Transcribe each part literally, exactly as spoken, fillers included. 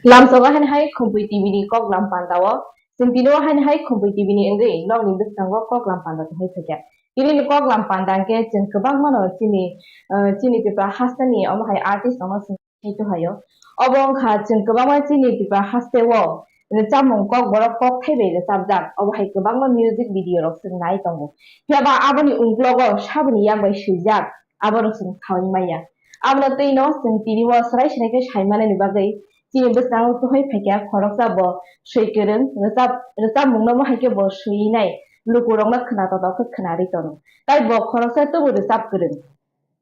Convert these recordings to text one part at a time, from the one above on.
Lamsogo haini hai Khumpui T V ni koklam panda o. Chwng tini o haini hai Khumpui T V ni wngwi nokni bwskango koklam panda tongwi phaikha. Tini ni koklam panda hwnkhe chwng kwbangma no chini, eh, chini Tripura hasteni omo hai artist rokno chwng tongwi tongphaio. Obo wngkha chwng kwbangma chini Tripura hasteo rwchapmung kokborok kokthai bai rwchapjak. Obo hai kwbangma music video rok chwng nai tongo. Phiya ba aboni uklogo saboni yak bai swijak. Aborok chwng saui maya. Abono twi no chwng tini o swrai swrai khe sai manani bagwi chini bwskango tuhoi phaikha khoroksa bo swi kwrwng rwchap, rwchapmungno bo hai khe bo swi nai lukurokno khna totok khe khna ri tono. Tai bo khoroksa tubu rwchap kwrwng.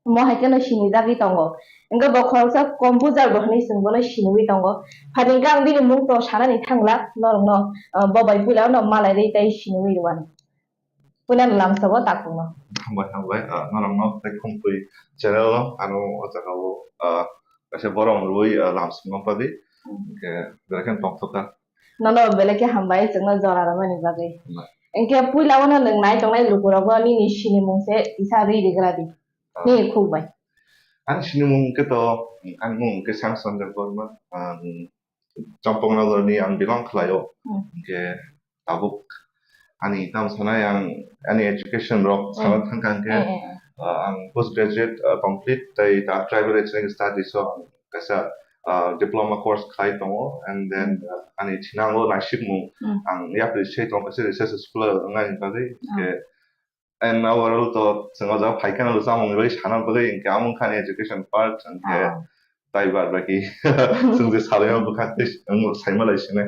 Mo hai kheno sinijagwi tongo. Hwnkhe bo khoroksa composer bo hwnwi chwng bono siniwi tongo. Phani hwnkhe ang bini mung to sanani thangla norokno, ah, bo bai puila no malai ri tai siniwi rwano. Puila no lamsogo takungno. Hambai, hambai, ah, norokno tei Khumpui channel no ano o jaga o, ah, kaisa borok rwui, ah, lamsokno bagwi. Hmm. Hwnkhe belai kheno tongthokha. Nono belai khe hambai chwngno jora rwmani bagwi. Hambai. Hwnkhe puila o no nwng nai tongnai lukurokno nini sinimung se kisa ri rigra di. Ah. Nini khuk bai. Ani sinimung khe to, ani mung khe Samson Debbarma, ang Champaknagar ni ang belong khlaio. Hmm. Hwnkhe tabuk ani tamo sanai ang ani education rok sana Hmm. thangkha hwnkhe, Eh, eh, eh. ah, ang post graduate, ah, complete tei ta tribal ethnic studies o ang kaisa, ah, diploma course khlai tongo and then, Hmm. ah, ani thinango naisingmung Hmm. ang yapri se tongo kaisa research scholar wngnani bagwi. Ah. Hwnkhe And overall to chwng o jaga phaikha no rwchapmung bai sana bagwi hwnkhe amo wngkha ani education part hwnkhe Ah. tai bad baki chwng je salai ma bwkhak tei wng saima lai sini.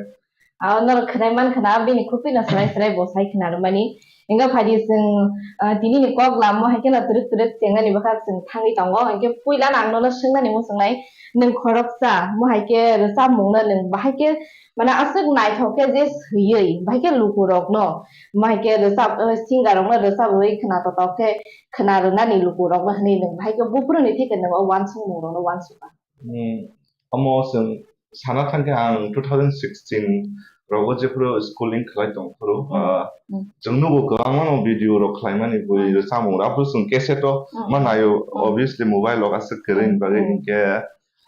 Ah, norok khwnai man khna bini khupui no swrai swrai bo sai khna rwmani. Hwnkhe phaidi chwng, ah, tini ni kok lamo hai kheno twrwk twrwk chengnani bwkhak chwng thangwi tongo. Hwnkhe puila no ang nono swngnani muchungnai, nwng khoroksa mo hai khe rwchapmung no nwng bahai khe Mane aswk naithok khe je swiwi, bahai khe lukurokno, bahai khe rwchap, eh, singer rokno rwchap rwui khna totok khe khna rwnani lukurokno hwnwi nwng bahai khe buphuruni theke nwng o uansukmung rokno uansukha. Hmm, omo chwng sana thang khe ang two thousand sixteen rogo jephuru schooling khlai tong phuru, Hmm. ah, Hmm. chwng nugo kwbangma no video rok khlaimani bui Hmm. rwchapmung rok, aphuru chwng cassette o Hmm. ma naio, Hmm. obviously mobile rok aswk kwrwini Hmm. bagwi Hmm. hinkhe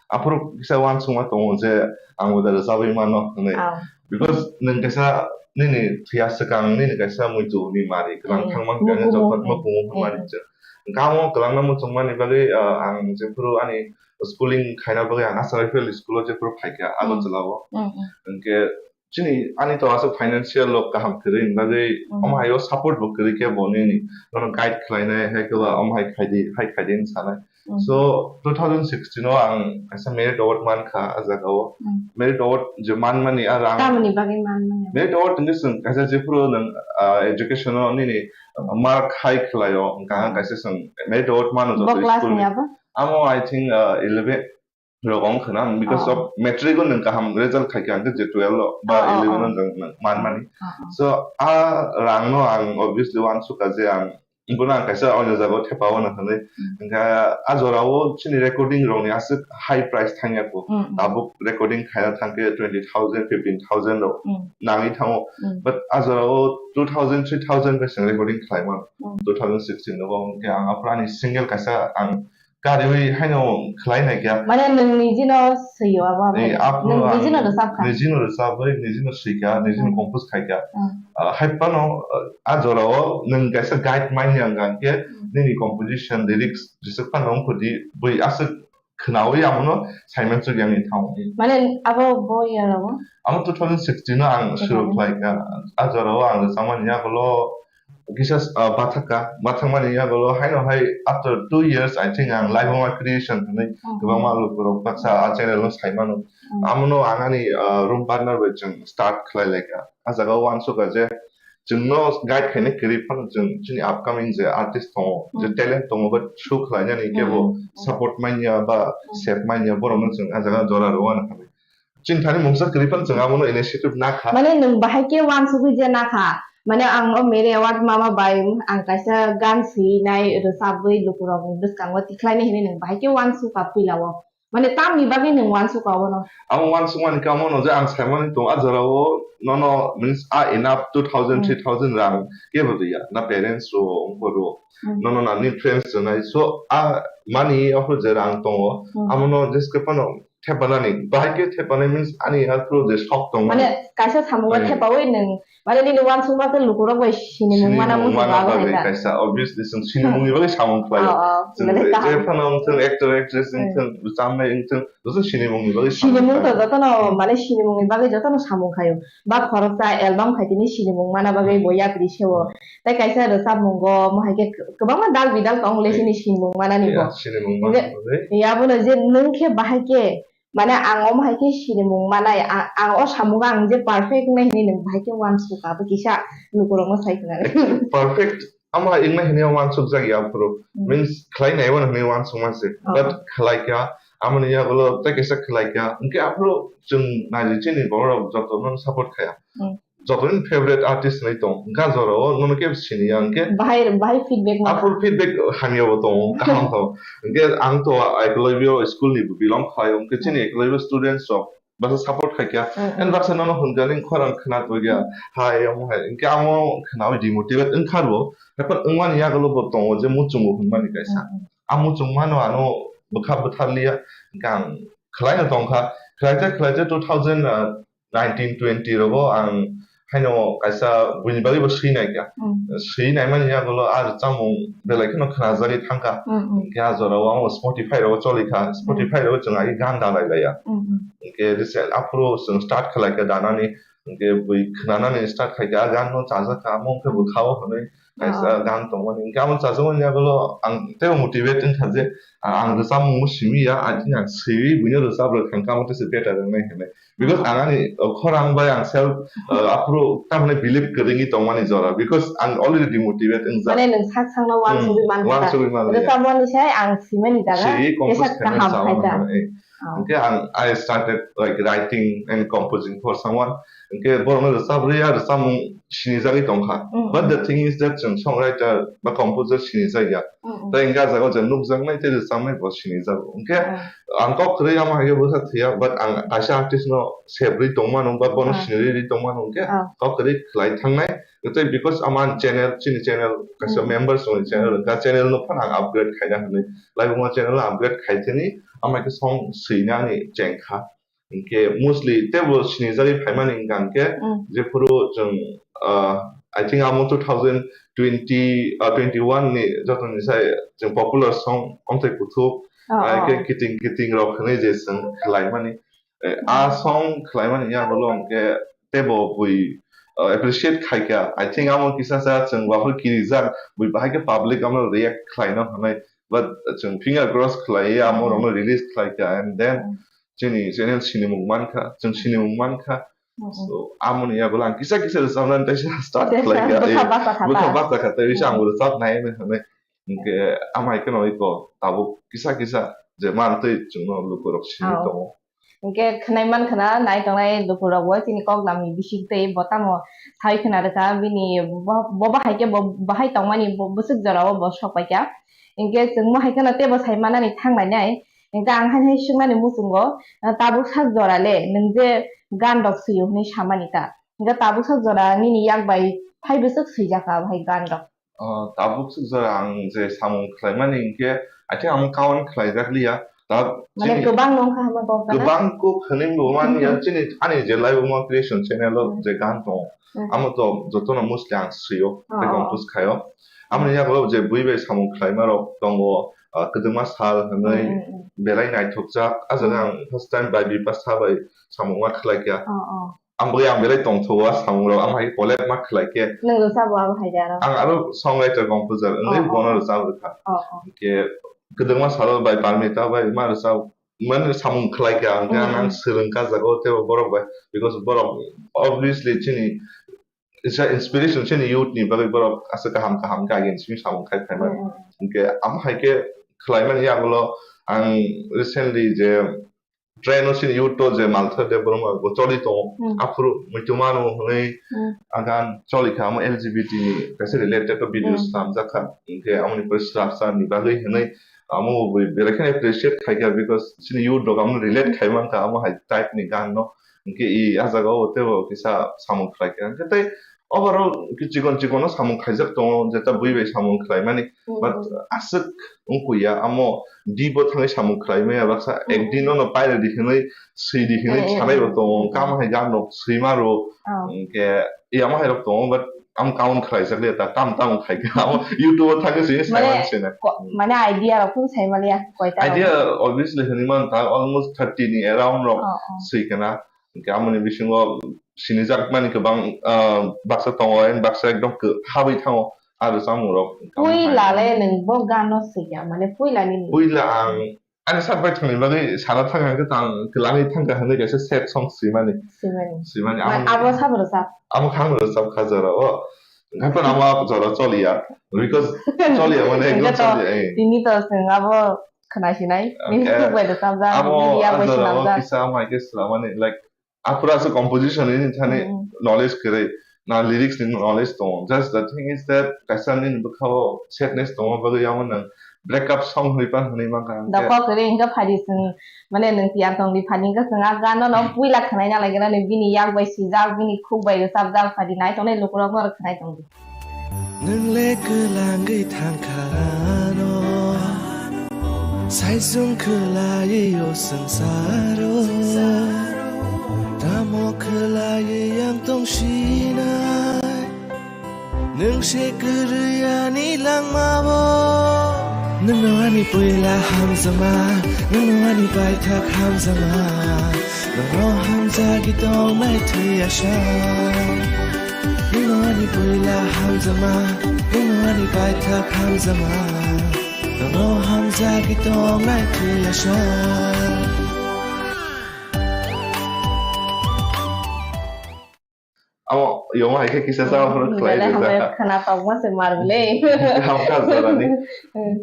Aphuru kisa uansukma tongo je ang bo da rwchabwi mano hwnwi. Ah. Because nwng kaisa nini thwiya swkang nini kaisa muitu ni mari kwbang Hmm. thangma Mukumu. Joto no kumu Hmm. hwnmani je. Hwnkhe amo kwlangno muchungmani bagwi, ah, ang jephuru ani schooling khaina bagwi ang Asarifel school o jephuru phaikha Hmm. Agartala o. Hmm, hmm. Hwnkhe chini ani to aswk financial rok kaham kwrwi ni bagwi Hmm. omo hai o support bo kwrwi khe bo nini nono guide khlainai hai khe ba omo hai khaidi hai khaidi hwn sanai. Hmm. So two thousand sixteen o ang kaisa merit award mankha a jaga o. Hmm. Merit award je manmani a rang Tamoni bagwi manmani? Merit award hwnkhe chwng kaisa jephuru nwng, ah, education o nini, ah, mark high khlaio hwnkha Hmm. kaisa chwng merit award mano Bo joto class school ni ni. Abo? Amo I think, ah, eleven rok wng khna, because Ah. of matric o nwng kaham result khaikha, hwnkhe je twelve o ba Ah, ah, eleven o ah. Nwng, nwng manmani. Ah, ah. So, a rang no ang obviously uansukha je ang bono ang kaisa onyo jaga o thepa o hwnwi. Hmm. Hwnkhe a jora o chini recording rok ni aswk high price thangya kho. Hmm, hmm. Tabuk recording khaina thangkhe twenty thousand, fifteen thousand rok Hmm. nangwi thango. Hmm. But a jora o two thousand, three thousand bai chwng recording khlai mano. Hmm. Two thousand sixteen o hwnkhe ang aphuru ani single kaisa ang Kariwi haino khlai nai kya. Mane nwng nijino swiyo abo, Ni abo nwng nijino rwchapkha. Nijino rwchapwi, nijino swikha, nijino Hmm. compose khaikha. Hmm. Ah, hai phano, ah, a jorao nwng kaisa guide manya wngkha hwnkhe Hmm. nini composition, lyrics, jeswk phano wngkhordi, bui aswk khnaui amono saiman chukya wngwi thango. Mane abo bo year o? Amo two thousand sixteen o ang Two thousand sixteen. Suru khlaikha. A jorao ang rwchapmani yagulo Kisa, ah, bathakha, bathakmani yagulo haino hai after two years, I think ang live my creation hwnwi Hmm. kwbangma lukurok baksa a channel no sai mano. Hmm. Amono ang ani, ah, room partner bai chwng start khlai laikha. A jaga o uansukha je chwngno guide khainai kwrwi phano chwng chini upcoming je artist tongo, je Hmm. talent tongo, but show khlainani kebo Hmm. support manya ba Hmm. sep manya borokno chwng a jaga jora rwna hwnwi. Chini thani mungsa kwrwi phano chwng abono initiative nakha. Mane nwng bahai khe uansugwi je nakha. Mane ang o Merit Award mama bai ang kaisa gan swinai rwchabwi lukurokni bwskango tikhlainai hinwi nwng bahai khe uansukha puila o. Mane tamni bagwi nwng uansukha obono? Amo uansukmani kamo no je ang saimani tongo a jorao nono means a enough two thousand, Hmm. three thousand rang kebo rwya na parents rwo wngbo rwo. Hmm. Nono nani friends rwnai. So a mani offer je rang tongo, Hmm. amono jeske phano thepanani, bahai khe thepanai means ani aphuru je sok tong mani. Mane kaisa samung ba thepawi nwng, mane nini uansukma khe lukurok bai sinimung mana mung mana bagwi kaisa, obviously, chwng sinimungni bagwi samung khlaio. Oh, oh, chwng mane je kaham. Phano wngthwng, actor, actress wngthwng, bwchamnai wngthwng, joto sinimungni bagwi samung khlaio. Sinimung to jotono, mane sinimungni bagwi jotono samung khaio. Ba khoroksa album khai tini sinimung mana bagwi bo yapri seo. Tei kaisa rwchapmungo, mo hai khe kwbangma dal bidal tong le chini sinimung manani bo. Sinimung mana bagwi. Ya, abono je nwng khe bahai khe, mane ang omo hai khe sinimung manai, a-, ang o samungo ang je perfect wngnai hinwi nwng bahai khe uansukha, abo kisa lukurokno sai khna. Perfect, amo hai wngnai hinwi uansukjak ya aphuru. Means khlai naiwi hinwi uansukma se. But khlai kha, amoni yagulo tei kaisa khlai kha. Hwnkhe aphuru chwng naidi chini borok jotono support khaya. Jotono favorite artist hinwi tong. Hwnkhe ah jorao nono kebo siniya hwnkhe. Bahai, bahai feedback ma. Aphuru feedback hamya bo tongo, kaham tongo. Hwnkhe ang to Eklavya school ni belong khai, hwnkhe chini Eklavya students rok baksa support khai kha. And baksa nono hwnkha ning khorang khna tongya. Hai, omo hai. Hwnkhe amo khnawi demotivate wngkha bo. Haikhe wngmani yagulo bo tongo je muchungo hwnmani kaisa. A muchung mano ano bwkha bwtharliya. Hwnkhe ang khlaino tongkha. Khlaijak, khlaijak two thousand, uh, nineteen twenty rogo ang haino kaisa buini bagwi bo swi naikha. Swi naimani yagulo ah rwchapmung belai kheno khnajagwi thangkha. Hwnkhe ah jorao ang Spotify rogo cholikha. Spotify rogo chwng agi gan dalai laiya. Hwnkhe recent aphuru chwng start khlaikha danani. Hwnkhe bui khnanani start khaikha, ah gan no chajakha, amo hwnkhe bwkhao hwnwi kaisa gan tongmani. Hwnkhe amo chajakmani yagulo ang teibo motivate wngkha je, ah, ang rwchapmung simi ya, I think ang swiwi buino rwchap rwkha, hwnkhe amo teisa better wngnai hwnwi. Because ang ani, uh, khorang bai ang self, uh, aphuru tamni believe kwrwngwi tongmani jora, because ang already demotivate wngjak. Mane nwng sak sakno uansugwi mankha. Uansugwi mankha. Rwchapmani sai ang simani jaga. Swiwi compose khaina kaham chama khaikha. Hwnkhe ang, I started, like, writing and composing for someone. Hwnkhe borokno rwchap rwya, rwchapmung sinijagwi tongkha. But the thing is that chwng songwriter ba composer sinijak ya. Tei hwnkhe ah jagao je nukjaknai tei rwchapnai bo sinijago. Hwnkhe ang kok kwrwi amo hai khe bwsa thwiya, but ang kaisa artist no sebrwi tongmano ba bono sinirwi tongmano hwnkhe kok kwrwi khlai thangnai. Tei because amo ani channel, chini channel, kaisa members ni channel, hwnkhe channel no phano ang upgrade khaina hwnwi. Laibuma channel o upgrade khai thani, amo hai khe song swina ani chengkha. Hwnkhe mostly teibo sinijagwi phaimani hwnkha hwnkhe, jephuru chwng, ah, I think amo two thousand twenty, ah, twenty-one ni jotoni sai chwng popular song Omthai Kuthuk, ah, hwnkhe Kiting Kiting rok hwnwi je chwng khlaimani. Eh, a song khlaimani yagulo hwnkhe teibo bui, ah, appreciate khaikha. I think amo kisa sa chwng buphuru kirijak, bui bahai khe public amo react khlaino hwnwi. But chwng finger cross khlaiwi amo rokno release khlaikha, and then chini channel sinimung mankha, chwng sinimung mankha. So, amoni yagulo ang kisa kisa rwchapnani teisa start khlaikha. Bwkha basa kha, bwkha basa kha, tei bisa ang rwchap nai hwnwi. Hwnkhe amai kheno iko tabuk kisa kisa je mantwi chwngno lukurok sini tongo. Hwnkhe khwnai mankha na nai tongnai lukurok bo chini koklamni bising tei bo tamo sai khna rwkha bini bo, bo bahai khe bo bahai tongmani bo bwswk jorao bo sok paikha. Hwnkhe chwng mo hai kheno teibo sai manani thang lainai. Hwnkhe ang hai hai swknani muchungo, ah, tabuk sak jora le nwng je gan rok swio hwnwi samani ta. Hwnkhe tabuk sak jora nini yak bai phai bwswk swijak kha bahai gan rok? Ah, tabuk sak jora ang je samung khlaimani hwnkhe, I think ang count khlaijak liya. Mane chini kwbang no wngkha hwnba kok gana? Kwbang kok hwnwi bo mani ya, chini ani je Laibuma Creation channel o je gan tongo. Amo to jotono mostly ang swio, tei compose khaio. Amoni yagulo je bui bai samung khlaima rok tongo, ah, Kwdwkma Sal hwnwi belai naithokjak. Ah jaga ang first time bai Bipasa bai samung ma khlaikha. Ang bwlai ang belai tongthogo a samung rok, ang hai collab ma khlaikhe. Nwng rwchapbo abo hai de aro? Ang aro songwriter composer wngwi bono rwchap rwkha. Hwnkhe Kwdwkma Sal bai Parmita bai ma rwchap mani samung khlaikha, hwnkhe ang swrwngkha jaga o teibo borok bai, because borok obviously chini kisa inspiration chini youth ni bagwi borok aswk kaham kaham khe age simi samung khai phaimani. Hwnkhe amo hai khe khlaimani yagulo ang recently je train o chini youth o je Malthar Debbarma bo choli tongo, aphuru muitu mano hwnwi agan choli kha, amo L G B T ni kaisa related o video slamjak kha, hwnkhe amoni pore swrapsa ni bagwi hwnwi amo bo belai kheno appreciate khai kha, because chini youth rok amo relate khai man kha amo hai type ni gan no, hwnkhe i ah jaga o teibo kisa samung khlai kha, hwnkhe tei overall ki chikon chikon no samung khaijak tongo, jeta bui bai samung khlai mani, but aswk wngkui ya, amo di bo thangwi samung khlai maya, baksa ek din no no paira di hinwi, swi di hinwi sanai bo tongo, kam hai gan rok swi ma rwo, hwnkhe yama hai rok tongo, but am count khlaijak le ta, tam tam khai kha, amo YouTube o thangwi swi sai mani sina. Mane idea rok kun sai maliya, koita idea obviously hwnwi man ta, almost thirty ni around rok swi kana. Hwnkhe amoni bisingo sinijak mani kwbang, ah, baksa tongo, and baksa ekdom kha-, habwi thango, ah, rwchapmung rok. Puila le nwng bo gano swikha, mane puila nini? Puila ang, ani sak bai thangni bagwi sana thang hwnkhe tang kwlangwi thangkha hwnwi kaisa sad song swimani. Swimani. Swimani. Mane abo sabo rwchap? Amo khang rwchap kha jora o. Haphano amo jora choliya. Because choliya mane ekdom choliya, eh. Tini to swng abo khwna sinai. Nini khuk bai rwchapjak, amo nini yak bai swnamjak. Kisa mai khe swlamani, like, aphuru aswk composition ni thani knowledge kwrwi, na lyrics ni knowledge tongo. Just the thing is that kaisa nini bwkhao sadness tongo, bagwi amo nwng break up song hwnwi pan hwnwi mankha. Da kok kwrwi hwnkhe phadi swng, mane nwng tiyar tong di phadi hwnkhe swng a gano no puila khwnai na lai gana bini yak bai swijak, bini khuk bai rwchapjak phadi nai tongnai lukurok no khwnai tong di. Nwng le kwlangwi thangkha ano, saisung khwlaiwi o swngsaro. Tamo khwlaiwi ang tong sinai, nwng se kwrwi ani langmao. Nwngno ani puila hamjakma, nwngno ani paithak hamjakma. Nono hamjagwi tongnai thwi asa. Nono ani puila hamjakma, nono ani paithak hamjakma. Nono hamjagwi tongnai thwi asa. Amo yoma hai khe kisa sa phuru khlai rijak. Hamya khwna tongma se mar bwle. Hamkha jorani.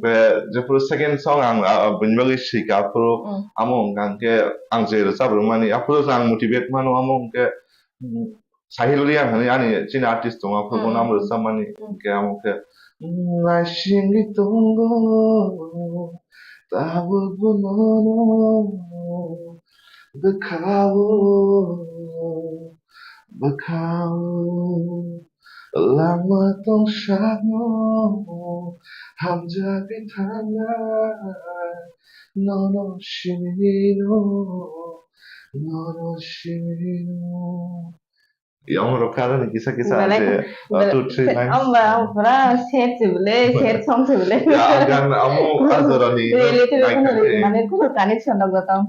Be, jephuru second song ang, ah, bini bagwi swikha phuru, amo hwnkha hwnkhe ang je rwchap rwmani, aphuru ang motivate mano, amo hwnkhe, mm, Sahil Reang hwnwi ani chini artist tongo, aphuru bono amo rwchapmani, hwnkhe amo khe, mm, naisingwi tongo, tabuk bono bwkhao, bwkhao, langma tong sakno hamjagwi thangnai, nono sini no, nono sini no. Yong rok kha ni kisa kisa je, uh, two, three lines. Amba, pura sad se bole, sad song se bole. Ya, gan amo ajorani. Relative mane kuno connection rok jotong.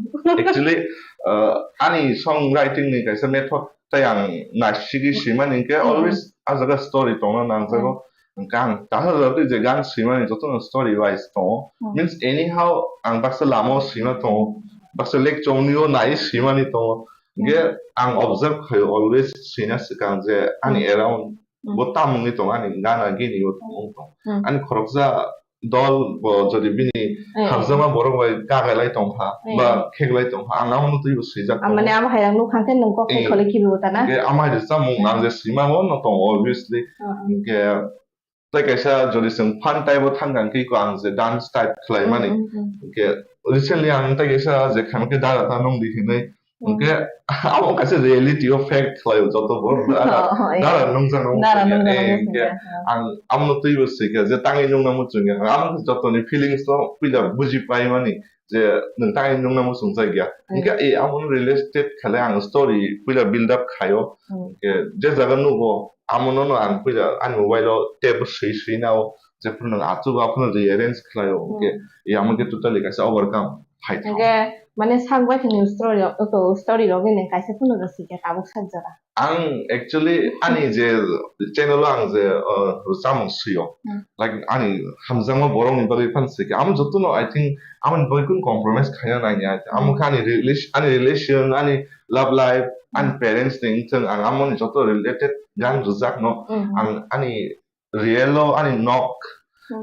Actually, uh, ani song writing ni kaisa method tai ang naisigi simani hwnkhe always a jaga story tongna nangjago. Hwnkhe ang tahar rok je gan simani jotono story wise tongo. Means anyhow ang baksa lama o sima tongo. Baksa lake chongni o nai simani tongo. Hwnkhe ang observe khaio always sina swkang je ani around bo tamungni tongo, ani gana gini o tong tong. Ani khoroksa dol bo jodi bini hamjakma borok bai kagai lai tong kha ba khek lai tong kha, ang amo twi bo swijak tongo. Mane abo hai rang nuk hang khe nung kok khek khole kibi uta na? Hwnkhe amo hai rwchapmung ang je sima bo no tongo obviously. Hwnkhe tai kaisa jodi chwng fun type o thang kha hwnkhe ko ang je dance type khlai mani. Hwnkhe recently ang tai kaisa je kha hwnkhe dara ta nung di hinwi. Hwnkhe amo kaisa reality o fact khlai o joto borok dara nungjak no. Dara nungjak no hwnkhe ang amo twi bo swikha je tangwi nungna muchungya. Amo jotoni feelings no puila buji pai mani je nwng tangwi nungna muchungjak ya. Hwnkhe e amo related khlai ang story puila build up khaio. Hwnkhe je jaga nugo amo no no ang puila ani mobile o tape swi swi nao. Jephuru nwng achuk o aphuru rearrange khlai o, hwnkhe yamo khe totally kaisa overcome khai thango. Hwnkhe mane sak bai thani story rok, oko story rok ni nwng kaisa phunuk rw swi khe tabuk sak jora. Ang actually ani je channel o ang je, uh, rwchapmung swi o, like ani hamjakma borok ni bagwi phano swi khe, amo jotono I think amo ni bagwi kunu compromise khaina nangya. Amo khe ani relation, ani relation, ani love life, ani parents ni wngthang, ang amo ni joto related gan rwjak no, ang ani real o ani nok,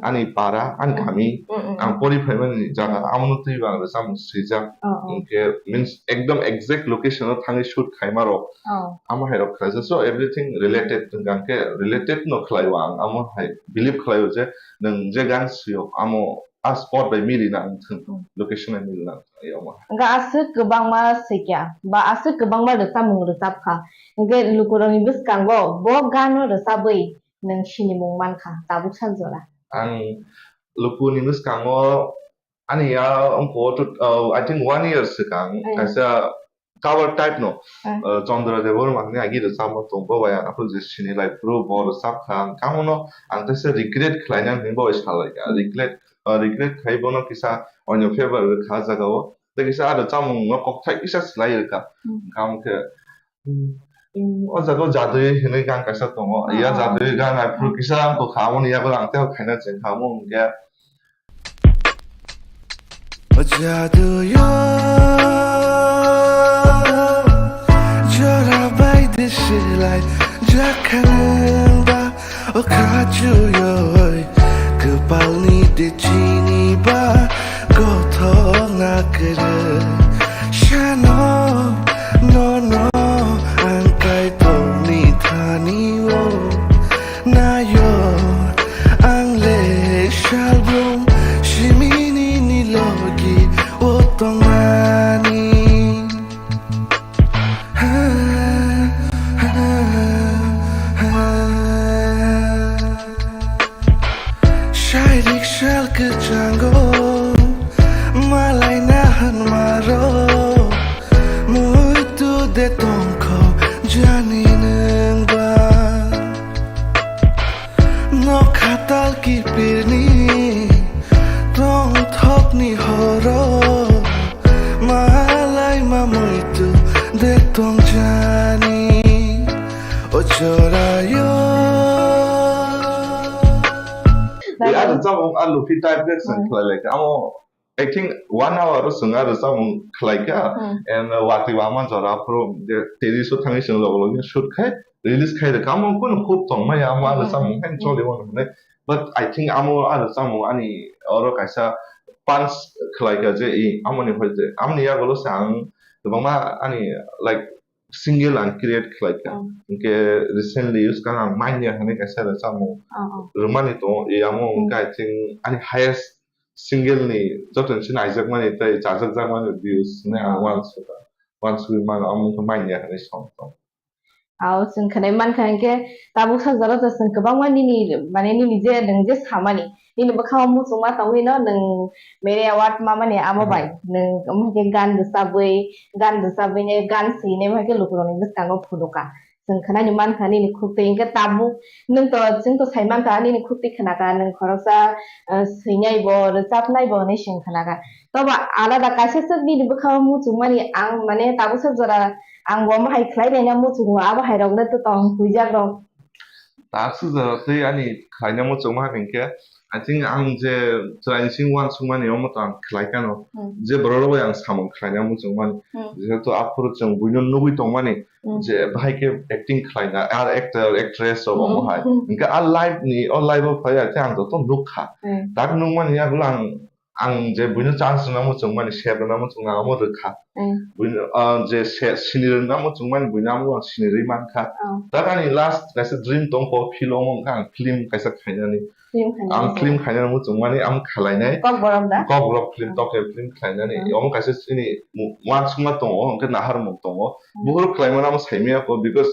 ani para, ani kami, ang pori phaimani jaga, amo no twi bo ang rwchapmung swijak. Hwnkhe means ekdom exact location o thangwi shoot khaima rok, amo hai rok khlaijak. So everything related, hwnkhe related no khlai o ang, amo hai believe khlai o je nwng je gan swi o, amo a spot bai mili na ang thwng, location bai mili na ang thwng, yoma. Hwnkhe aswk kwbangma swikya, ba aswk kwbangma rwchapmung rwchapkha. Hwnkhe lukurokni bwskango bo gano rwchabwi nwng sinimung mankha, tabuk sak jora. Ang lukuni bwskango ani ya wngkha, uh, I think one year swkang, mm, kaisa cover type no, mm, uh, Chandra Debbarma ni agi rwchapmung tong, bo bai ang aphuru je sini lai phuru bo rwchapkha, ang kamono ang kaisa regret khlaina hinwi bo bai salaikha, mm, regret, uh, regret khai bono kisa onyo favor rwkha jagao, tei kisa aro chamung no kokthai kisa swlai rwkha, mm, kamo khe, mm, mm, o jaga o Jadui hinwi gan kaisa tongo, ya, oh, Jadui gan aphuru kisa ang kokha, amoni yago ang tei khaina chengkha, amo hwnkhe, O Jadui o, jora bai de silai jakha nwng ba, o khajui oi, kwpalni de chini ba, gothok na kwrwi. Sano, nono, ang Kaitorni thani o, nayo, ang le salbrum, simini ni logi o tongmani. Sairik sal kwchango, malai na hwnmaro, muitu de tongkho jani nwng ba. Nokha tal kipirni tongthokni horo, malai ma muitu de tongjani o jorayo. Ya, ano chamung a lupi type reaction khlai lai kha. Amo I think one hour o chwng a rwchapmung khlai kha, hmm, and, uh, watwi wama jora phuru je terrace o thangwi chwng logo logi shoot khai release khai rwkha, amo kunu khub tongmaya amo a, hmm, rwchapmung haino, hmm, choli mano hwnwi. But I think amo a rwchapmung ani oro kaisa punch khlai kha je i amoni hoi je amoni yagulo se ang kwbangma ani, like, single ang create khlai kha. Hmm. Hwnkhe recently use kha ang Manya hwnwi kaisa rwchapmung, oh, oh, rwmani tongo, i amo, hmm, hwnkhe I think ani highest single ni joto ni sini naijakmani tei chajakjakmani views hinwi ang, hmm, uansukha, uansugwi mano, amo wngkha Manya hinwi song tong. Ao, chwng khwnai mankha hinkhe tabuk sak jora to chwng kwbangma nini, mane nini je nwng je samani, nini bwkhango muchungma tongwino nwng Mere Award mamani amo bai, hmm, nwng omo hinkhe gan rwchabwi, gan rwchabwini gan swinai omo hinkhe lukurokni bwskango phunukha. Chwng khwnani mankha nini khuktwi, hinkhe tabuk nwng to, chwng to sai mankha nini khuktwi khwnakha, nwng khoroksa, ah, swinai bo, rwchapnai bo hinwi chwng khwnakha. Tobo alada kaisa swk nini bwkhango muchungmani ang, mane, tabuk swk jora ang bo omo hai khlai naina muchungo, abo hai rokno to tong huijak rok. Tabuk swk jora tei ani khlaina muchungma hinkhe, I think ang je chwraini simi uansukmani omo to ang khlai kha no. Hmm. Je borok rok bai ang samung khlaina muchungmani. Hmm. Jehetu aphuru chwng buino nugwi tongmani, hmm, je bahai khe acting khlaina, ar actor, actress rok omo hai. Hmm. Hinkhe a life ni, o life o phai ya khe ang joto nukha. Hmm. Tak nukmani yagulo ang, ang je buino chance rwna muchungmani, sep rwna muchungmani, amo rwkha. Hmm. Buino, ah, je se-, sini rwna muchungmani, buino amo ang sini rwi mankha. Oh. Tak ani last kaisa dream tongkho, film omo wngkha ang film kaisa khainani. Film khainani. Ang film khainani muchungmani, ang khlainai. Kokborok da? Kokborok film, hmm, Tokhe film khlainani. Hmm. Omo kaisa chini mu-, uansukma tongo, hwnkhe naharmung tongo. Hmm. Buhur khlaimano amo saimaya kho, because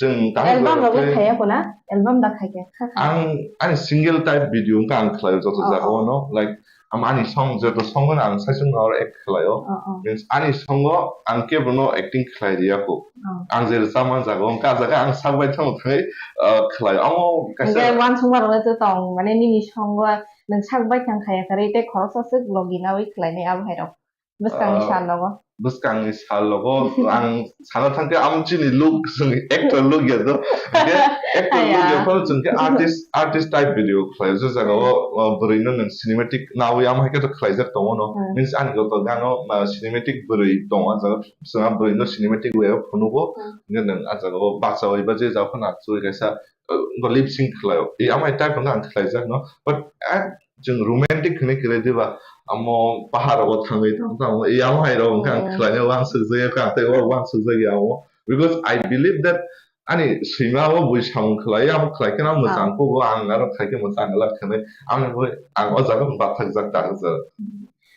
chwng kaham album rok rok le tei khaiya kho na? Album da khaikha, kha kha. Ang ani single type video wngkha ang khlaio joto, oh, jagao, oh, no, like, ang ani song, joto song no ang saichung aro act khlaio. Oh, oh. Means ani song o ang kebono acting khlai riya kho. Oh. Ang je rwchapma jaga o, wngkha jaga ang sak bai thango thangwi, uh, khlai. Amo kaisa hwnkhe uansukma rok le to tong, mane nini song o nwng sak bai thang khaya kwrwi tei khoroksa swk logi nawi khlainai abo hai rok. Bwskangni, uh, sal logo. Bwskangni sal logo ang sana thangkhe amo chini look, chwng actor look ya do. Hwnkhe actor look ya phano chwng khe artist, artist type video khlai. Je jaga o, uh, bwrwi no nwng cinematic nawi amo hai khe to khlaijak tongo no. Hmm. Means ani joto gano, uh, cinematic bwrwi tongo ah jaga. Chwng a bwrwi no cinematic way o phunugo, hmm, hwnkhe nwng a jaga o bachaui ba je jaga phano achugwi kaisa, uh, lip sync khlaio. I amai type wngkha ang khlaijak no. But, ah, chwng romantic hinwi kwrwi diba, amo pahar rogo thangwi tong tong, i amo hai rok wngkha ang, hmm, khlaina uansukjak ya, kha tei uansukjak ya amo. Because I believe that ani swima o bui samung khlai, abo khlai khe no mwchang kugo, ang aro khai khe mwchang glak khnai. Ang bo, ang o jaga bathakjak ta o jaga.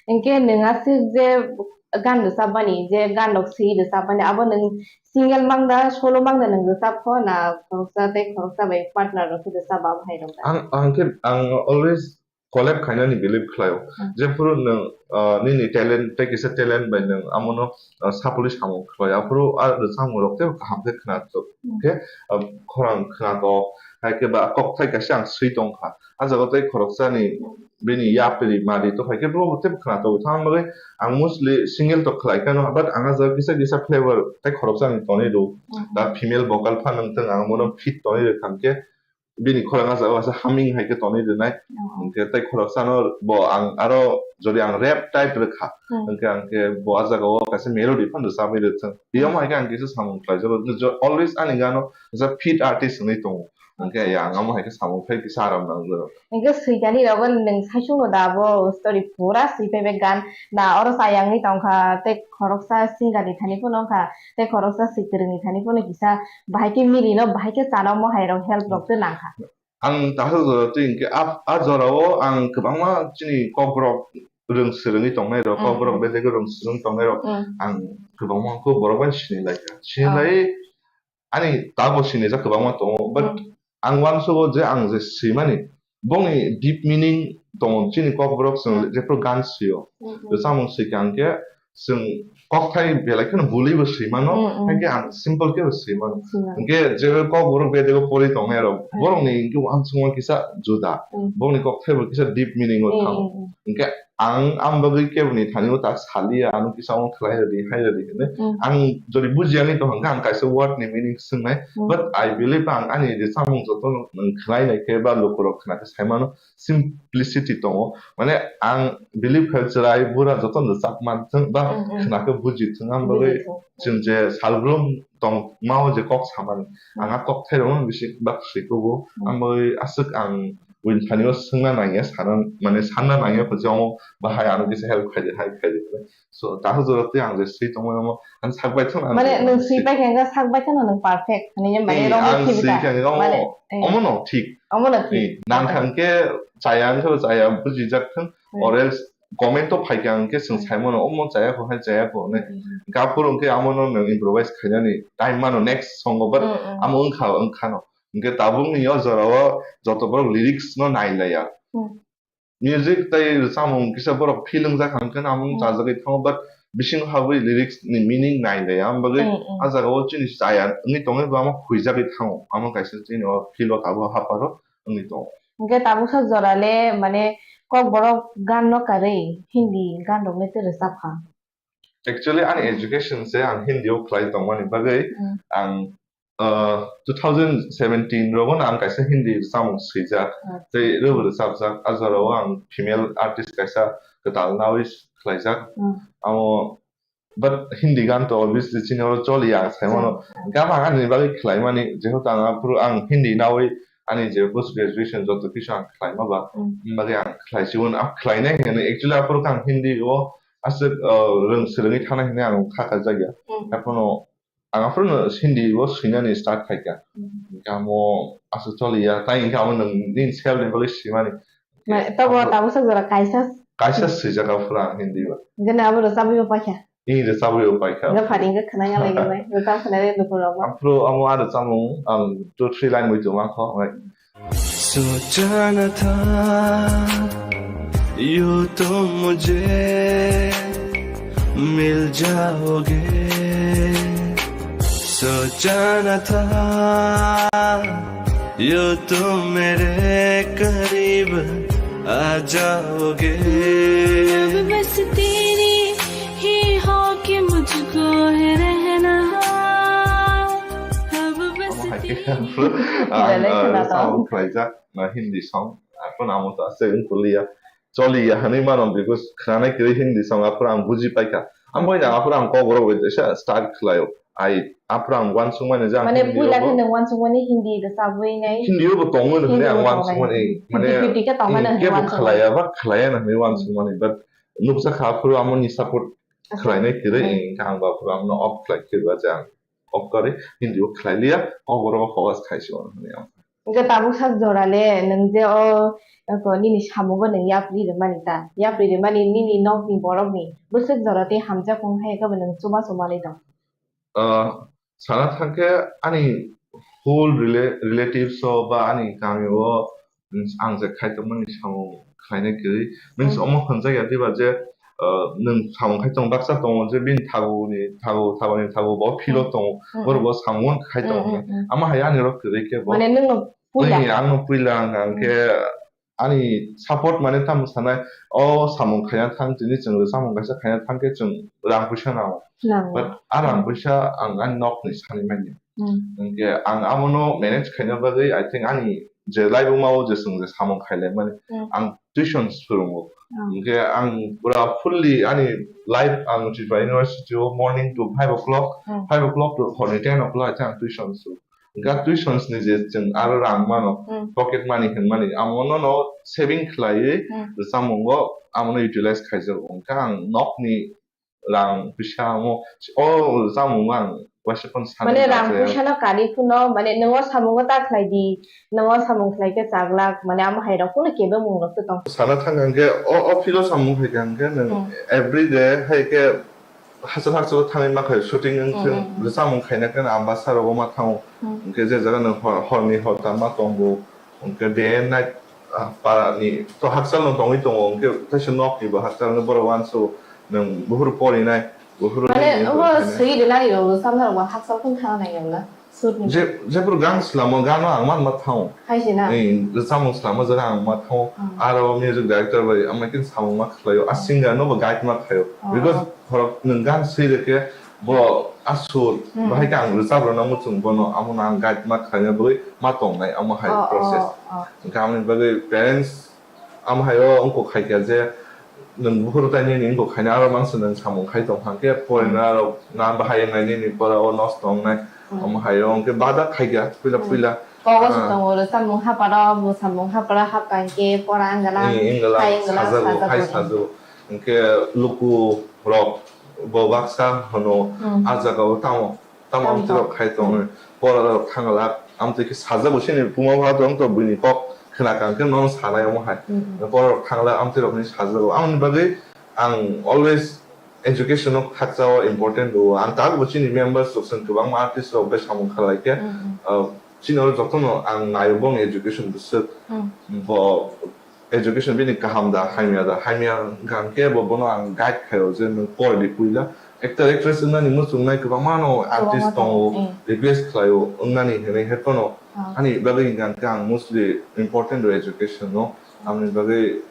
Hinkhe nwng aswk je gan rwchapmani, je gan rok swi rwchapmani, abo nwng single mang da, solo mang da nwng rwchap kho na khoroksa tei khoroksa bai partner rok khe rwchap abo hai rok da? Ang, ang khe, ang always collab khainani believe khlaio. Hmm. Jephuru nwng, ah, nini talent, tei kisa talent bai nwng amono, ah, sapului samung khlai, aphuru a rwchapmung rok tei kaham khe khna tok. Hmm. Khe, ah, khorang khna tok, hai khe ba kokthai kaisa ang swi tong kha. A jaga tei khoroksani bini yapri mari to hai khe bo tei khna tok. Thang bagwi ang mostly single to khlai kha no, but ang a jaga kisa kisa flavor tei khoroksani tonwi rw. Hmm. Da female vocal phan nwng thang ang mono fit tonwi rw kha khe bini khorang a jaga waisa humming hai khe tonwi rwnai. Oh. Hwnkhe tei khoroksano bo ang aro jodi ang rap type rwkha, hmm, hwnkhe ang khe bo a jaga o kaisa melody phan rwchabwi rwthwng. Iyamo hai khe ang kisa samung khlaijago. Jo-, always ani gano kaisa fit artist hwnwi tongo. Hwnkhe ya ang amo hai khe samung khlai kisa aram nangjago. Hwnkhe swikani rogo nwng saichungo da abo story pura swi phaibai gan. Na oro chayang ni tongkha, tei khoroksa singer ni thani phano wngkha, tei khoroksa swi kwrwng ni thani phano kisa bahai khe mili no, bahai khe chana omo hai rok help rok tei nangkha. Ang tahar jora twi hinkhe a, a jora o ang kwbangma chini kokborok rwng swrwngwi tongnai rok, mm, kokborok, mm, bedegwi rwng swrwng tongnai rok, mm, ang kwbangma khe borok bai sini lai kha. Sini, oh, lai ani tabo sinijak kwbangma tongo, but, mm, ang uansugo je ang je swimani, bongni deep meaning tongo, chini kokborok chwng, mm, jephru gan swio. Mm, mm. Rwchapmung swikha hwnkhe chwng kokthai belai kheno bulibo swimano, mm, mm, haikhe ang simple khebo swimano. Swimano. Hwnkhe je kokborok bedego pori tongnai rok, mm, borokni hwnkhe uansukma kisa juda. Mm. Bongni kokthaibo kisa deep meaning o, mm, thango. Mm, mm. Hwnkhe ang, ang bagwi keboni thani o tak saliya, ano kisa omo khlai rwdi, hai rwdi hinwi. Mm. Ang jodi bujiyani tongkha, hwnkhe ang kaisa word ni meaning swngnai, mm, but I believe ang ani rwchapmung jotono nwng khwlai nai khe ba lukurok khna khe sai mano, simplicity tongo. Mane ang believe khe chwrai bura jotono rwchap man thwng ba, mm, mm, khna khe buji thwng, ang bagwi, buji thwng, chwng je salbrum tongma o je kok samani, mm, ang a kokthai rokno bisi bak swi kugo, mm, ang bagwi aswk ang buini thani o swngna nangya, sana, mane sanna nangya, khe je omo bahai ano kisa help khaidi, hai khaidi. So, tahu jora twi ang je swi tongmani omo, ang sak bai thung, ang mane, je nwng swi pai khe sak bai kheno nwng perfect, hinwi mane, eh, rong ang swi khe omo, mane, eh, omo no thik. Omo no thik. Eh, nang khan khe chaya, ang khe chaya, bujijak thung, hmm, or else comment o phai khe ang khe chwng, hmm, sai mano, omo chaya kho, hai chaya kho, ne. Hmm. Gapur hwnkhe amo no nwng improvise khainani time mano next song o, but, hmm, hmm, amo wngkha, wngkha no. Hwnkhe tabukni o jorao joto borok lyrics no nailaiya. Hmm. Music tei rwchapmung kisa borok feel wngjak hwnkhe no amo, hmm, chajagwi thango, but bisingo habwi lyrics ni meaning nailaiya. Am bagwi, hmm, hmm, a jagao chini chaya wngwi tongwi bo amo huijagwi thango. Amo kaisa chini o feel o tabuk haparo wngwi tongo. Hwnkhe tabuksa jorale mane kokborok gan no karwi Hindi gan rok le tei rwchapkha. Actually, ani education se ang Hindi o khlai tongmani bagwi, hmm, ang, uh, two thousand seventeen rogo no ang kaisa Hindi rwchapmung swijak, acha, tei rwbo rwchapjak. A jorao ang female artist kaisa kwtal nawi khlaijak. Hmm. Amo, but Hindi gan to obviously chini oro choliya, ang sai mano. Acha. Gama ani bagwi khlaimani, jehetu ang aphuru ang Hindi nawi ani je post graduation joto kisu ang khlaima ba, hmm, bagwi ang khlaisigwn, ang khlainai hinwi. Actually, aphuru ang Hindi o aswk, uh, rwng swrwngwi thanai hinwi ang kha kajak ya. Hmm. Ekhono ang aphuru no Hindi o swinani start khaikha. Hmm. Hwnkhe amo aswk choliya, tai hwnkhe amo nwng nini self ni bagwi swimani. Ma, tobo tabuksa jora kaisa. Kaisa swijak aphuru ang Hindi o. Gana abo rwchabwi bo paikha. Ih, rwchabwi bo paikha. Hwnkhe phani hwnkhe khwnai ya lai bai. Rwchap khwnai ya lukurok bo. Aphuru amo a rwchapmung ang two three line bai tongma kho, like, सोचा न था यूं तुम मुझे मिल जाओगे, सोचा न था यूं तुम मेरे करीब आ जाओगे। अब बस तेरी ही हो के मुझको है रहना, अब बस Omo hai khe teeri. Ang, Belai uh, khna tong. Sound khlaijak na Hindi song, aphuru amo to aswk wng kuliya. Choliya hinwi mano, because khwnanai kwrwi Hindi song, aphuru ang buji paikha. Ang bai na, aphuru ang kokborok bai teisa start khlaio. Ai, aphuru ang uansukmani je ang mane Hindi puila o bo khe nwng uansukmani Hindi rwchabwi nai. Hindi o bo tongo hinwi Hindi ang bo tongo nai. Uansukmani, mane, fifty fifty khe tongmani hmm, hinwi kebo uansukmani. Khlaiya ba khlaiya na hinwi uansukmani, but nukjakha aphuru amoni support khlainai kwrwi, hmm, hwnkhe ang bo aphuru amono off khlai khe ba je ang off kwrwi Hindi o khlai liya, o borok o focus khai se hwnwi ang. Hwnkhe tabuk sak jora le nwng je o, eko nini samungo nwng yapri rwmani ta? Yapri rwmani nini nokni borokni bwswk jora tei hamjak wng hai khe bo nwng chubachu manwi tong? Ah, sana thangkhe ani whole rela-, relatives o ba ani kami o, mm, ang je khai tongmani samung khlainai kwrwi. Means, mm, omo hwnjak ya diba je, ah, nwng samung khai tong baksa tongo je bini thagu ni thagu, thagu ni thagu bo feel o, mm, tongo. Mm, borok mm, bo samung khai tongo. Mm, mm, mm. Ama hai ani rok kwrwi khe bo. Mane nwng no puila? Ani, ang no puila ang, ang, mm, khe ani support mane tamo sanai, o samung khaina thang, tini chwng samung kaisa khaina thang khe chwng rang puisa nango. Nango. But a rang, mm, puisa ang ani nokni sani manya. Mm. Hwnkhe ang amono manage khaina bagwi, I think, ani je laibuma o je chwng je samung khailai mani, mm, ang tuition phwrwngo. Mm. Hwnkhe ang pura fully ani life ang Tripura University o morning to five o'clock, mm, five o'clock to horni ten o'clock I think ang tuition su. Hwnkhe tuitions ni je chwng aro rang mano, hmm, pocket money hwnmani, amo no no saving khlaiwi, hmm, rwchapmungo amo no utilize khaijago. Hwnkhe ang nokni rang puisa amo o rwchapmungo ang waisa phano sanwi. Mane rang puisa no kani phano, mane nwng o samungo ta khlai di, nwng o samung khlai khe chaglak, mane amo hai rok phano kebengmung rok tong. Sana thang hwnkhe o, o philo samung hai khe hwnkhe nwng, hmm, every day hai khe hachal hachal thangwi ma khaio, shooting wng thung, mm, mm, mm, rwchapmung khaina khe ang bwsa rogo ma thango. Mm. Hwnkhe je jaga nwng hor, horni horta ma tongo, hwnkhe day and night, ah, para ni to hachal no tongwi tongo, hwnkhe teisa nok ni bo hachal no borok uansu nwng buphuru porinai, buphuru mane nini obo porinai. Swi rwnani rok rwchapna rok bo hachal khun thana nai yong na. Sut ni. Je, jephru gan slamo, gano ang man ma thango. Hai se na? Ei, rwchapmung slamo jaga ang ma thango. Hmm. Aro music director bai ama kin samung ma khlaio. A singer no bo guide ma khlaio. Oh. Because borok nwng gan swi rwkhe bo a sur, hmm, bahai khe ang rwchap rwna muchung bono amo no ang guide ma khlaina bagwi ma tongnai amo hai, oh, process. Oh, oh. Hwnkhe amoni bagwi parents Amo hai o wngkok khai kha je nwng buphuru tai nini wngkok khaina aro mangsa nwng samung khai tong kha khe, hmm, porinai rok na bahai wngnai nini pora o nosto wngnai. Hmm. Amo hai o wngkhe badak khai kha puila, hmm, puila. Kogo se, ah, tongo rwchapmung haparo, bo samung haparo hapkha hwnkhe pora wngala, eh, wngala, hai wngala, sajago, sajago, hai sajago. Hwnkhe luku rok bo baksa hwno, hmm, a jaga o tamo. Tamo, tamo amtwi rok khai tong, hmm, pora rok thangla, amtwi khe sajak bo sini puma pha tong to buini kok khna kang khe nono sanai omo hai. Hmm, hmm. Pora rok thangla amtwi rok ni sajak bo. Amoni bagwi ang always education no khakcha o important o. Ang tabuk bo chini members rok chwng kwbangma artist rok bai samung khalai khe, hmm, hmm, ah, chini oro jotono ang naio bongni education bwswk. Hmm. Bo education bini kaham da, hamya da, hamya hwnkha hwnkhe bo, bono ang guide khaio je nwng pordi puila. Actor, actress wngnani muchungnai kwbangma no artist tongo, kwbangma tongo, eh, request khlaio wngnani hinwi, hephano, ah, ani bagwi hwnkha hwnkhe ang mostly important o education no. Hmm. Amoni bagwi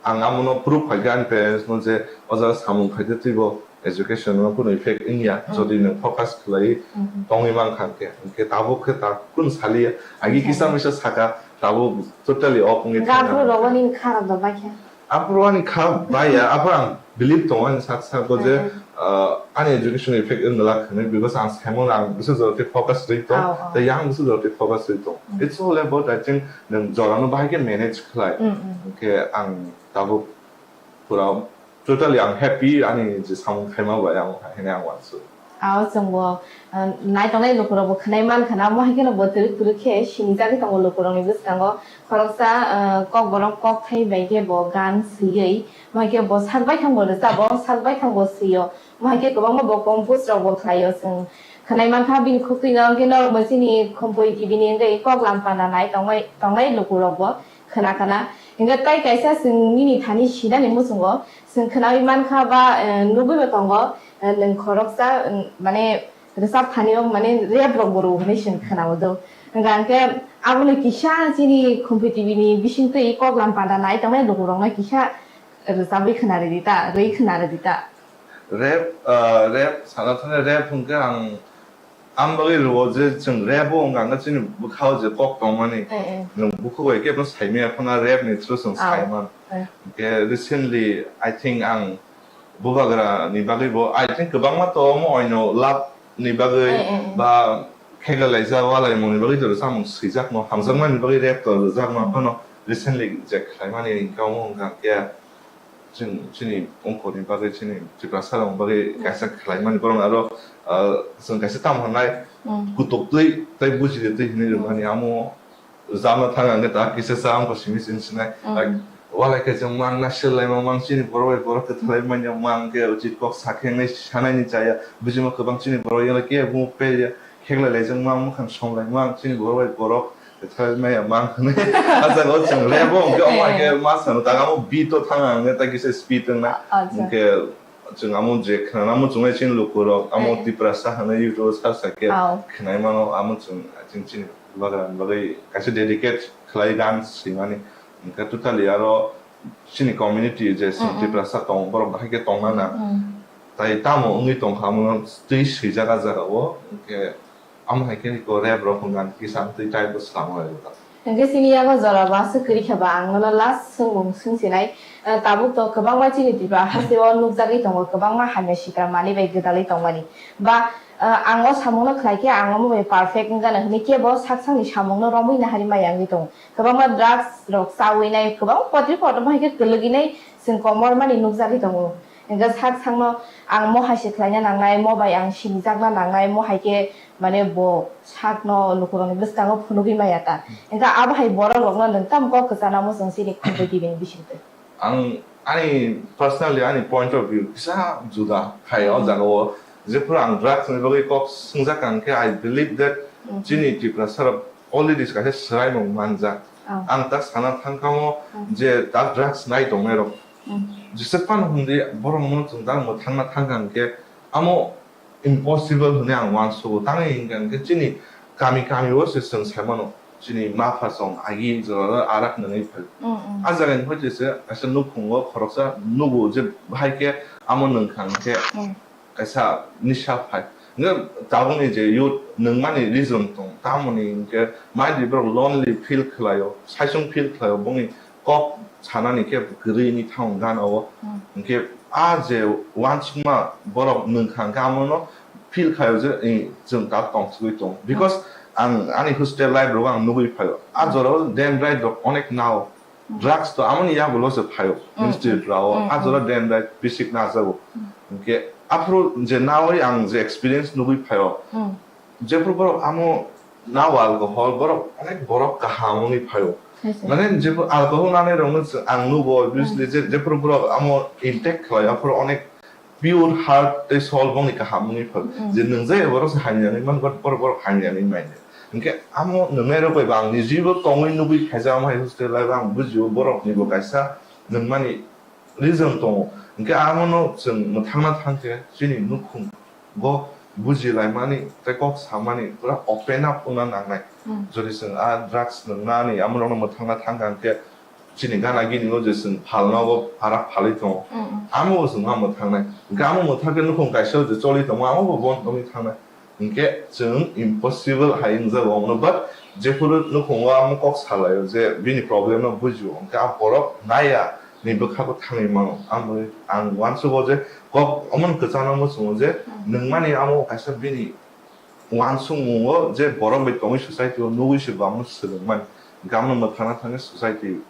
ang amono proof khaikha ani parents no je o jaga samung khaikhe twibo education no kunu effect wngya, hmm, jodi nwng focus khlai, hmm, hmm, tongwi mankha hwnkhe. Hwnkhe tabuk khe ta kunu saliya. Agi, hmm, kisa misa saka, tabuk totally off wngwi thangya. Gaphuru rogo nini kha rok da baikha? Aphuru ani kha baiya, aphuru ang believe tongo ani sak sago je, hmm, hmm, ah, ani education effect wngla hwnwi, because ang saimano ang bwswk jora tei focus rwi tong, oh, oh, tei yang bwswk jora tei focus rwi tong. Hmm. It's all about, I think, nwng jorano bahai khe manage khlai. Hmm, hmm. Hwnkhe ang tabuk pura totally ang happy ani je samung khaima bai ang hinwi ang uansu. Ao chwngbo, uh, naitongnai lukurokbo khwnai mankha na, omo hai kheno bo twrwk twrwk khe sinijagwi tongo lukurokni bwskango. Khoroksa, uh, kokborok kokthai bai khe bo gan swiwi, omo hai khe bo sak baithang bo rwchabo, sak baithang bo swio, omo hai khe kwbangma bo compose rokbo khlaio. Chwng khwnai mankha bini khuktwino, hwnkhe norokbo chini Khumpui T V ni wngwi koklam panda nai tongnai, tongnai lukurokbo khna khna. Hingke tai kaisa chwng nini thani sinani muchungo chwng khnaui mankha ba, eh, nugui bo tongo, eh, nwng khoroksa, mm, mane rwchap thani o mane rap rok bo rw hinui chwng khna o do. Hingka hingke abono kisa chini Khumpui T V ni bisingtwi koklam panda nai tongnai lukurokno kisa rwchabwi khna rwdi ta, rwi khna rwdi ta. Rap, ah, rap sana thani rap hingke ang Ang bagwi rwo je chwng rap o wngkha hwnkhe chini bwkhao je kok tongmani, eh, eh, nwng bukhuk bai khe phano saimaya phano rap ni through chwng, ah, saiman. Eh. Hwnkhe recently, I think ang bubagra ni bagwi bo, I think kwbangma to omo oino love ni bagwi, eh, eh, eh, ba khegalaijak walaimung ni bagwi to rwchapmung swijak no, hamjakmani bagwi rap to rwjak no, hmm, phano recently je khlaimani hwnkhe omo wngkha khe. Chwng chini ongkhorni bagwi, chini Tiprasa rokni bagwi, hmm, kaisa khlaimani borok aro, ah, chwng kaisa tamo hwnai, Mm. Kutuk twi tei buji de twi hinwi rwmani amo. Jama thang ang ta kisa sa ang ko simi sin sinai. Mm. Like, walai khe chwng mang na sel lai mang mang chini borok bai borok kwthalai manya mang khe uchit kok sakhe nai sanai ni chaya. Bujima kwbang chini borok yala khe bu pe ya. Kheklai lai jang mang mukhang som lai mang chini borok bai borok kwthalai manya mang hwnwi. A jaga o chwng rap o hwnkhe omo hai khe ma sano ta amo beat o thang ang ta kisa speed wng na. Acha. Hwnkhe chwng amo je khna amo chwng nai chini luku rok amo Tiprasa hwnwi YouTube o search sa khe khna mano amo chwng I think chini Bagrani bagwi kaisa dedicate khlai gan swimani. Hwnkhe totally aro chini community je chwng Tiprasa tongo, borok bahai khe tongna na. Tai tamo wngwi tongkha, omono twi swijak a jaga o. Hwnkhe amo hai khe ko rap rok hwngan kisa twi type o swlamo lai o. Hwnkhe chini yago jora bo aswk kwrwi khe ba ang nono last swngmung swngsinai. Eh, tabuk to kwbangma chini Tripura haste o nukjagwi tongo, kwbangma hamya sikra manwi bai gwdalwi tongmani. Ba, eh, ang o samungno khlai khe ang omo bai perfect wngano hwnwi kebo sak sakni samungno romwi nahari maya wngwi tongo. Kwbangma drugs rok chawi nai, kwbang potri potro hai khe kwlwgwi nai chwng komor mani nukjagwi tongo. Hwnkhe sak sakno ang mo hai se khlaina nangnai, mo bai ang sinijakna nangnai, mo hai khe mane bo sakno lukurokni bwskango phunugwi maya ta. Hwnkhe abo hai borok rokno nwng tamo kok kwchana muchung chini Khumpui T V ni bisingtwi? Ang ani personally ani point of view kisa juda hai o jaga o, jephuru ang drugs ni bagwi kok swngjak ang khe, I believe that chini Tiprasa rok already kaisa swraimung manjak. Ang ta sana thangkha mo je ta drugs nai tongnai rok jesa phano hwnwi borok no chwng ta mwthangna thangkha hwnkhe amo impossible hwnwi ang uansugo. Tangwi hwnkha hwnkhe chini kami kami o se chwng sai mano. Chini ma pha chwng agi jora arak nangwi phai. A jaga ni hoite se kaisa nukhung o khoroksa nugo je bahai khe amo nwng kha hwnkhe kaisa nisa phai. Hwnkhe tabuk ni je youth nwng mani reason tong tamoni hwnkhe might be borok lonely feel khlai o, saichung feel khlai o, bongni kok sanani khe kwrwi wngwi thango gana o. Hwnkhe a je uansukma borok nwng kha hwnkhe amono feel khaio je, eh, chwng ta tongthogwi tongo. Because ang ani hostel life rogo ang nugwi phaio. A jorao dendrite rok onek nao. Drugs to amoni yagulo se phaio. Institute rao. A jorao dendrite bisik najago. Hwnkhe aphuru je naoi ang je experience nugwi phaio. Jephuru borok amo nao alcohol, borok onek borok kaham wngwi phaio. Mane jephuru alcohol nanai rokno chwng ang nugo, obviously, je, jephuru borok amo intake khlai, aphuru onek pure heart tei soul bongni kaham wngwi phaio. Je nwngjaya borok se hamya wngwi man, but borok, borok hamya wngwi manya. Hwnkhe amo nwngnai rok bai bo ang nijibo tongwi nugwi khaijak, amo hai hostel life ang bujio, borokni bo kaisa nwngmani reason tongo. Hwnkhe amono chwng mwthangna thangkhe chini nukhung bo bujilaimani tei kok samani pura open up wngna nangnai. Jodi chwng a drugs nwngnani amorokno mwthangna thangkha hwnkhe chini gana gini o je chwng phalna bo arak phalwi tongo. Amo bo chwng ma mwthangnai. Hwnkhe amo mwthangkhe nukhung kaisa o je choli tongo, amo bo bon wngwi thangnai. Hinkhe chwng impossible hai wngjago omono, but jephuru nukhungo amo kok salaio je bini problem no bujio, hinkhe a borok naiya ni bwkhago thangwi mano. Amoni ang uansugo je kok omono kwchangno muchungo je nwngmani amo kaisa bini uansukmungo je borok bai tongwi society o nugwi se bo amo swrwngmani. Hinkhe amo mwthangna thangwi society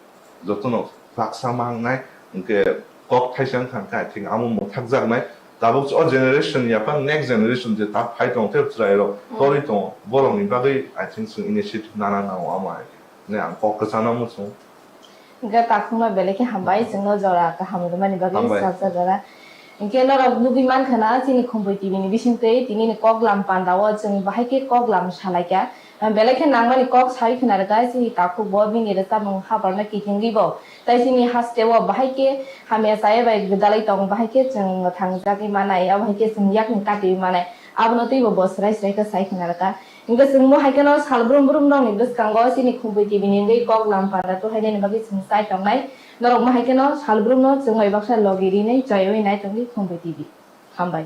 jotono baksa ma wngnai, hinkhe kok thaisa wngkha, hinkhe I think amo mwthakjaknai. Tabuk o generation ni yaphang next generation je ta phai tong tei chwrai rok torwi tongo, borok ni bagwi I think chwng initiative nana nango amo hai hwnwi ang kok kwchangno muchungo. Hinkhe takhukno belai khe hambai, chwngno jora kaham rwmani bagwi. Hambai. Salsa jora. Hinkhe norok nugwi mankha na chini Khumpui T V ni bisingtwi tini ni kok lam panda o chwng bahai khe kok lam salaikha. Belai khe nangmani kok sai khna rwkha chini takhuk bo bini rwchapmung habarno kitingwi bo. Tai chini haste o bahai khe hamya chaya bai gwdalwi tong, bahai khe chwng thangjagwi manai, abo hai khe chwng yakni katiwi manai. Abono twibo bo swrai swrai khe sai khna rwkha. Hinkhe chwng bo hai kheno sal brum brum rokni bwskango chini Khumpui T V ni wngwi kok lam panda tuhainani bagwi chwng chai tongnai. Norok bo hai kheno sal brumno chwng bai baksa logi rinai chaiwi nai tongdi Khumpui T V. Hambai.